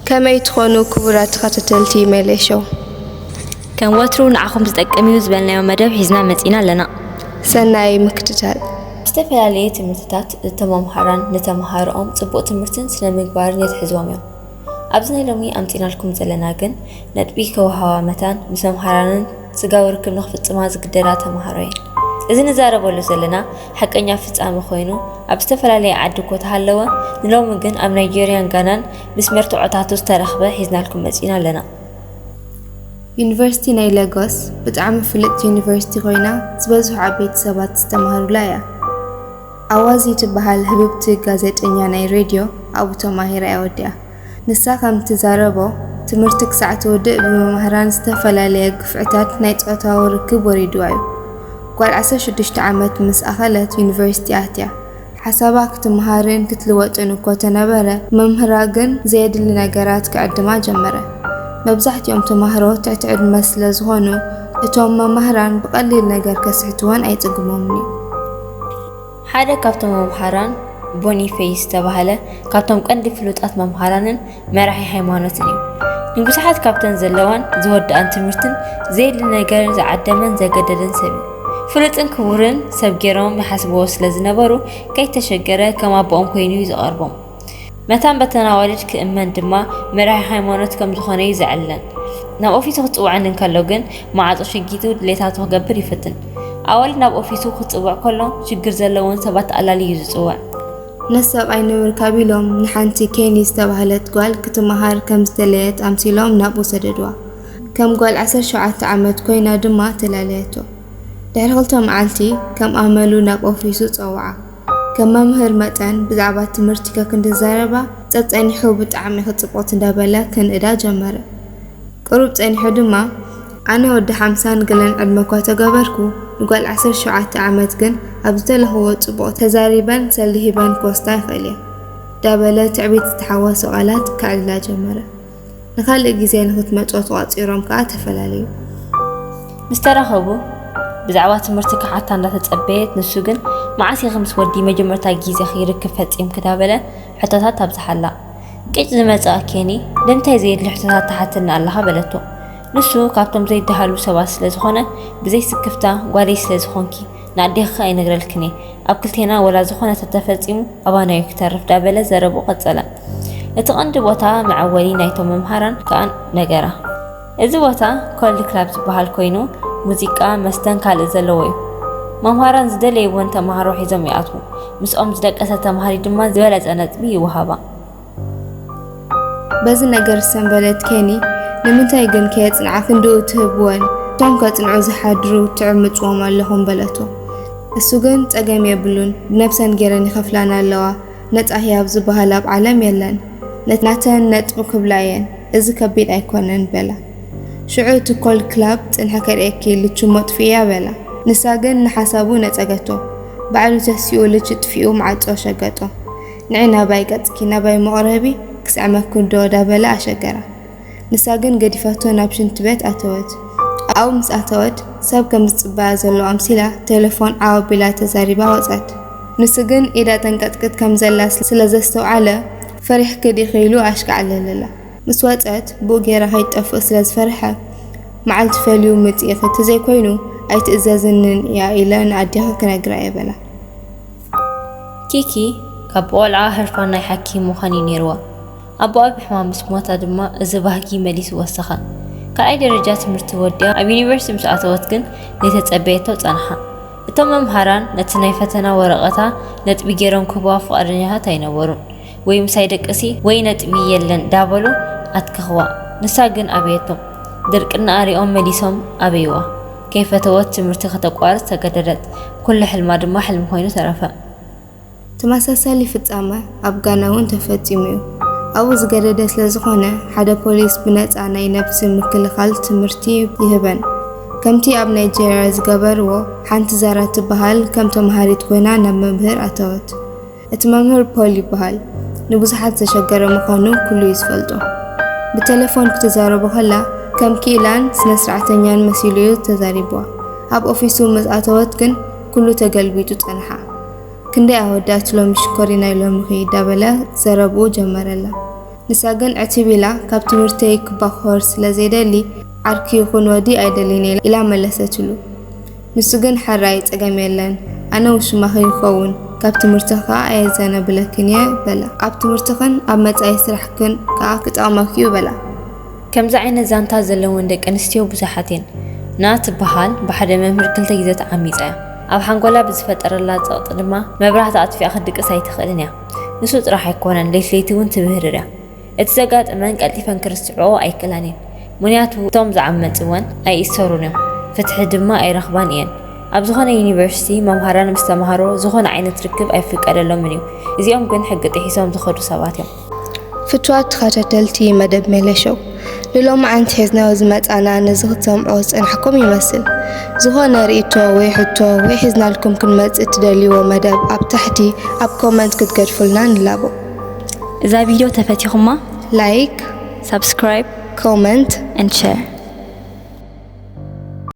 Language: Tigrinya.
ከመይ ትኾኑ ክቡራት ተኸታተልቲ ሜሌ ሾው? ከም ወትሩ ንዓኹም ዝጠቅም እዩ ዝበልናዮ መደብ ሒዝና መጺና ኣለና። ሰናይ ምክትታል። ኣብ ዝተፈላለየ ትምህርትታት እቶም መምሃራን ንተምሃሮኦም ጽቡቕ ትምህርትን ስነ ምግባርን የትሕዝዎም እዮም። ኣብዚ ናይ ሎሚ ኣምጺናልኩም ዘለና ግን ነጥቢ ከወሃባ መታን ምስ መምሃራንን ስጋዊ ርክብ ንኽፍጽማ ዝግደዳ ተምሃሮ እየን። እዚ ንዛረበሉ ዘለና ሓቀኛ ፍጻመ ኮይኑ ኣብ ዝተፈላለየ ዓዲ እኮ ተሃለወ ንሎሚ ግን ኣብ ናይጄርያን ጋናን ምስ መርትዖታቱ ዝተረኽበ ሒዝናልኩም መጺና ኣለና። ዩኒቨርሲቲ ናይ ለጎስ ብጣዕሚ ፍልጥቲ ዩኒቨርሲቲ ኮይና ዝበዝሑ ዓበይቲ ሰባት ዝተማህሩላ እያ። ኣዋዚ ትበሃል ህብብቲ ጋዜጠኛ ናይ ሬድዮ ኣብኡ ተማሂራ እያ ወዲኣ። ንሳ ከም ትዛረቦ ትምህርቲ ክሳዕ ትውድእ ብመማህራን ዝተፈላለየ ግፍዕታት ናይ ጾታዊ ርክብ ወሪድዋ እዩ። ጓል ዓሰርተ ሽዱሽተ ዓመት ምስ ኣኸለት ዩኒቨርሲቲ ኣትያ። ሓሳባ ክትመሃርን ክትልወጥን እኮ ተነበረ፣ መምህራ ግን ዘየድሊ ነገራት ክዕድማ ጀመረ። መብዛሕትኦም ተማህሮ ትሕቲ ዕድመ ስለ ዝኾኑ እቶም መማህራን ብቐሊል ነገር ከስሕትወን ኣይጽግሞምን እዩ። ሓደ ካብቶም መምሃራን ቦኒፌይስ ዝተባህለ ካብቶም ቀንዲ ፍሉጣት መምሃራንን መራሒ ሃይማኖትን እዩ። ንብዙሓት ካብተን ዘለዋን ዝወድኣን ትምህርትን ዘየድሊ ነገር ዝዓደመን ዘገደደን ሰብ እዩ። ፍሉጥን ክቡርን ሰብ ገይሮም ይሓስብዎ ስለ ዝነበሩ ከይተሸገረ ከም ኣቦኦም ኮይኑ እዩ ዝቐርቦም። መታን በተን ኣዋልድ ክእመን ድማ መራሒ ሃይማኖት ከም ዝኾነ እዩ ዘዕልለን። ናብ ኦፊሱ ክጽውዐን እንከሎ ግን ማዕጾ ሸጊቱ ድሌታቱ ክገብር ይፍትን። ኣዋልድ ናብ ኦፊሱ ክጽውዕ ከሎ ሽግር ዘለዎም ሰባት ኣላልዩ እዩ ዝጽውዕ። ነሰብኣይ ንምርካብ ኢሎም ንሓንቲ ኬኒ ዝተባህለት ጓል ክትመሃር ከም ዝደለየት ኣምሲሎም ናብኡ ሰደድዋ። ከም ጓል ዓሰርተ ሸውዓተ ዓመት ኮይና ድማ ተላለየቶ። ድሕሪ ክልተ መዓልቲ ከም ኣመሉ ናብ ኦፊሱ ጸውዓ። ከም መምህር መጠን ብዛዕባ ትምህርቲ ከክንዲ ዘረባ ጸጸኒሑ ብጣዕሚ ክጽብቕት እንዳበለ ክንእዳ ጀመረ። ቅሩብ ጸኒሑ ድማ ኣነ ወዲ ሓምሳን ገለን ዕድመ እኳ ተገበርኩ ንጓል ዓሰርተ ሸውዓተ ዓመት ግን ኣብ ዝተለኽዎ ጽቡቕ ተዛሪበን ሰልዲ ሂበን ክወስዳ ይኽእል እየ ዳበለ ትዕቢት ዝተሓወሶ ቃላት ከዕልላ ጀመረ። ንኻልእ ግዜ ንኽትመጾ ተቋጺሮም ከኣ ተፈላለዩ። ምስ ተራኸቡ ብዛዕባ ትምህርቲ ክሓታ እንዳተጸበየት ንሱ ግን መዓስ ኢኺ ምስ ወዲ መጀመርታ ግዜ ክይርክብ ፈጺምኪ ዳበለ ሕቶታት ኣብዝሓላ። ቅጭ ዝመጽኣ ኬኒ ንምንታይ ዘየድሊ ሕቶታት ትሓተኒ ኣለኻ በለቶ። ንሱ ካብቶም ዘይደሃሉ ሰባት ስለ ዝኾነ ብዘይ ስክፍታ ጓለይ ስለ ዝኾንኪ ንኣዴኺ ኣይነግረልክን እየ። ኣብ ክልቴና ወላ ዝኾነ ተተፈጺሙ ኣባናዩ ክተርፍ ዳበለ ዘረብኡ ቀጸለ። እቲ ቀንዲ ቦታ መዐወሊ ናይቶም መምሃራን ከኣ ነገራ። እዚ ቦታ ኮልድ ክላብ ዝበሃል ኮይኑ ሙዚቃ፣ መስተን ካልእ ዘለዎ እዩ። መምሃራን ዝደለይወን ተምሃሮ ሒዞም ይኣትዉ። ምስኦም ዝደቀሰ ተምሃሪ ድማ ዝበለጸ ነጥቢ ይወሃባ። በዚ ነገር ዝሰንበደት ኬኒ ንምንታይ ግን ከየጽንዓ ክንድኡ ትህብወን እቶም ከጽንዑ ዝሓድሩ ትዕምጽዎም ኣለኹም በለቶ። እሱ ግን ጸገም የብሉን ብነብሰን ገይረን ይኸፍላና ኣለዋ። ነጻ ህያብ ዝበሃል ኣብ ዓለም የለን። ናተን ነጥቢ ክብላ እየን፣ እዚ ከቢድ ኣይኮነን በላ። ሽዑ እቲ ኮልድ ክላብ ጽንሐ ከርእየኪ ልቹሞ ጥፍእያ በላ። ንሳ ግን ንሓሳቡ ነጸገቶ። ባዕሉ ተሲኡ ልቹ ጥፊኡ ማዕጾ ሸገጦ። ንዒ ናባይ ገጽኪ ናባይ መቕረቢ ክስዕመኪ ዶ ዳበለ ኣሸገራ። ንሳ ግን ገዲፋቶ ናብ ሽንቲ ቤት ኣተወት። ኣብኡ ምስ ኣተወት ሰብ ከም ዝጽበያ ዘሎ ኣምሲላ ቴሌፎን ዓው ኣቢላ ተዛሪባ ወጸት። ንሱ ግን ኢዳ ተንቀጥቅጥ ከም ዘላ ስለ ዘስተውዓለ ፈሪሕኪ ዲኺ ኢሉ ኣሽካዕለለላ። ምስ ወጸት ብኡ ገይራ ከይትጠፍእ ስለ ዝፈርሐ መዓልቲ ፈልዩ ምጺእኺ ተዘይኮይኑ ኣይትእዘዝንን እያ ኢለ ንኣዴኺ ክነግራ እየ በላ። ኪኪ ካብ ቆልዓ ህርፋን ናይ ሓኪም ምዃን እዩ ነይርዋ። ኣቦኣ ብሕማም ምስ ሞታ ድማ እዚ ባህጊ መሊሱ ወሰኸ። ካልኣይ ደረጃ ትምህርቲ ወዲኣ ኣብ ዩኒቨርሲቲ ምስ ኣተወት ግን ዘይተጸበየቶ ጸንሓ። እቶም መምሃራን ነቲ ናይ ፈተና ወረቐታ ነጥቢ ገይሮም ክህብዋ ፍቓደኛታት ኣይነበሩን። ወይ ምሳይ ደቅሲ ወይ ነጥቢ የለን ዳበሉ ኣትከኽዋ። ንሳ ግን ኣበየቶም። ድርቅና ኣሪኦም መሊሶም ኣበይዋ። ከይፈተወት ትምህርቲ ከተቋርጽ ተገደደት። ኩሉ ሕልማ ድማ ሕልሚ ኮይኑ ተረፈ። ተመሳሳሊ ፍጻመ ኣብ ጋና እውን ተፈጺሙ እዩ። ኣብኡ ዝገደደ ስለ ዝኾነ ሓደ ፖሊስ ብነጻ ናይ ነብሲ ምክልኻል ትምህርቲ ይህበን። ከምቲ ኣብ ናይጀርያ ዝገበርዎ ሓንቲ ዛራ ትበሃል ከም ተምሃሪት ኮይና ናብ መምህር ኣተወት። እቲ መምህር ፖል ይበሃል። ንብዙሓት ዘሸገረ ምዃኑ ኩሉ እዩ ዝፈልጦ። ብቴሌፎን ክትዛረቦ ከላ ከም ክኢላን ስነ ስርዓተኛን መሲሉ እዩ ተዛሪብዋ። ኣብ ኦፊሱ ምስ ኣተወት ግን ኩሉ ተገልቢጡ ጸንሓ። ክንደይ ኣወዳት ሎሚ ሽኮሪና ኢሎምኺ ዳበለ ዘረብኡ ጀመረላ። ንሳ ግን ዕትብ ኢላ፣ ካብ ትምህርተይ ክባኾር ስለ ዘይደሊ፣ ዓርኪ ይኹን ወዲ ኣይደልን ኢላ መለሰትሉ። ንሱ ግን፣ ሕራይ ጸገም የለን፣ ኣነ ውሽማኺ ይኸውን፣ ካብ ትምህርቲ ከኣ ኣየዘናብለክን እየ በላ። ኣብ ትምህርትኽን ኣብ መጻኢ ስራሕክን ከኣ ክጠቕመኪ እዩ በላ። ከምዚ ዓይነት ዛንታ ዘለወን ደቂ ኣንስትዮ ብዙሓት እየን። ና ትበሃል ብሓደ መምህር ክልተ ግዜ ተዓሚጻ እያ። ኣብ ሓንጎላ ብዝፈጠረላ ጸቕጢ ድማ መብራህቲ ኣጥፊኣ ክትድቅስ ኣይትኽእልን እያ። ንሱ ጥራሕ ኣይኮነን፣ ለይቲ ለይቲ እውን ትብህርር እያ። እቲ ዘጋጠመን ቀልጢፈን ክርስትዕኦ ኣይክእላን እየን። ምኽንያቱ እቶም ዝዓመጽወን ኣይእሰሩን እዮም፣ ፍትሒ ድማ ኣይረኽባን እየን። ኣብ ዝኾነ ዩኒቨርሲቲ መምሃራን ምስ ተማሃሮ ዝኾነ ዓይነት ርክብ ኣይፍቀደሎምን እዩ። እዚኦም ግን ሕጊ ጥሒሶም ዝኸዱ ሰባት እዮም። ፍትዋት ተኸታተልቲ መደብ ሜለሾው፣ ንሎማዓንቲ ሒዝናዮ ዝመጻና ነዚ ክትሰምዖ ዝጸናሕኩም ይመስል። ዝኾነ ርእይቶ ወይ ሕቶ ወይ ሒዝናልኩም ክንመጽእ እትደልይዎ መደብ ኣብ ታሕቲ ኣብ ኮመንት ክትገድፉልና ንላቦ። እዛ ቪድዮ ተፈቲኹማ like፣ subscribe፣ comment and share።